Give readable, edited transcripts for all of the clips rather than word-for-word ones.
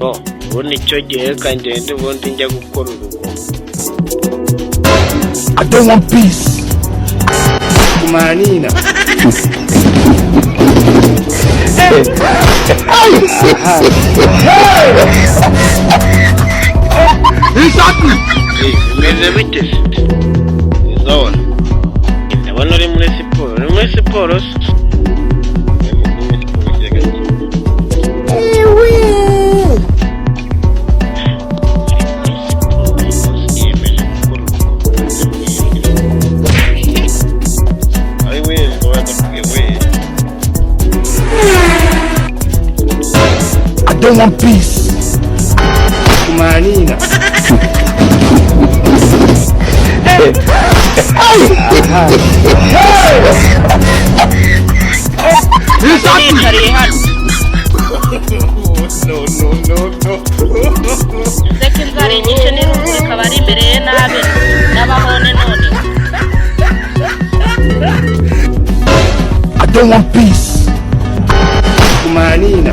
Bo, ubundi icyo gihe reka ngende, ubundi njya gukora urugomo. I don't want peace. Kumanina. Eh, bimeze bite se? Ndabona, ndabona uri muri siporo, uri muri siporo se? Uri muri siporo gake gake. Uri muri siporo uyu munsi, yiyemeje gukora urugomo. Ari we ngo badapfuye we. I don't want peace. Kumanina. Nicariye hano. No, no, no, no. Ese ko inzara inyishe n'irungu rikaba rimereye nabi n'abahone none? I don't want peace. Kumanina.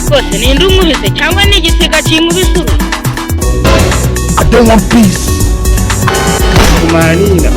Rwose ninde unkubise, cyangwa ni igisiga kinkubise uru? I don't want peace. Kumanina.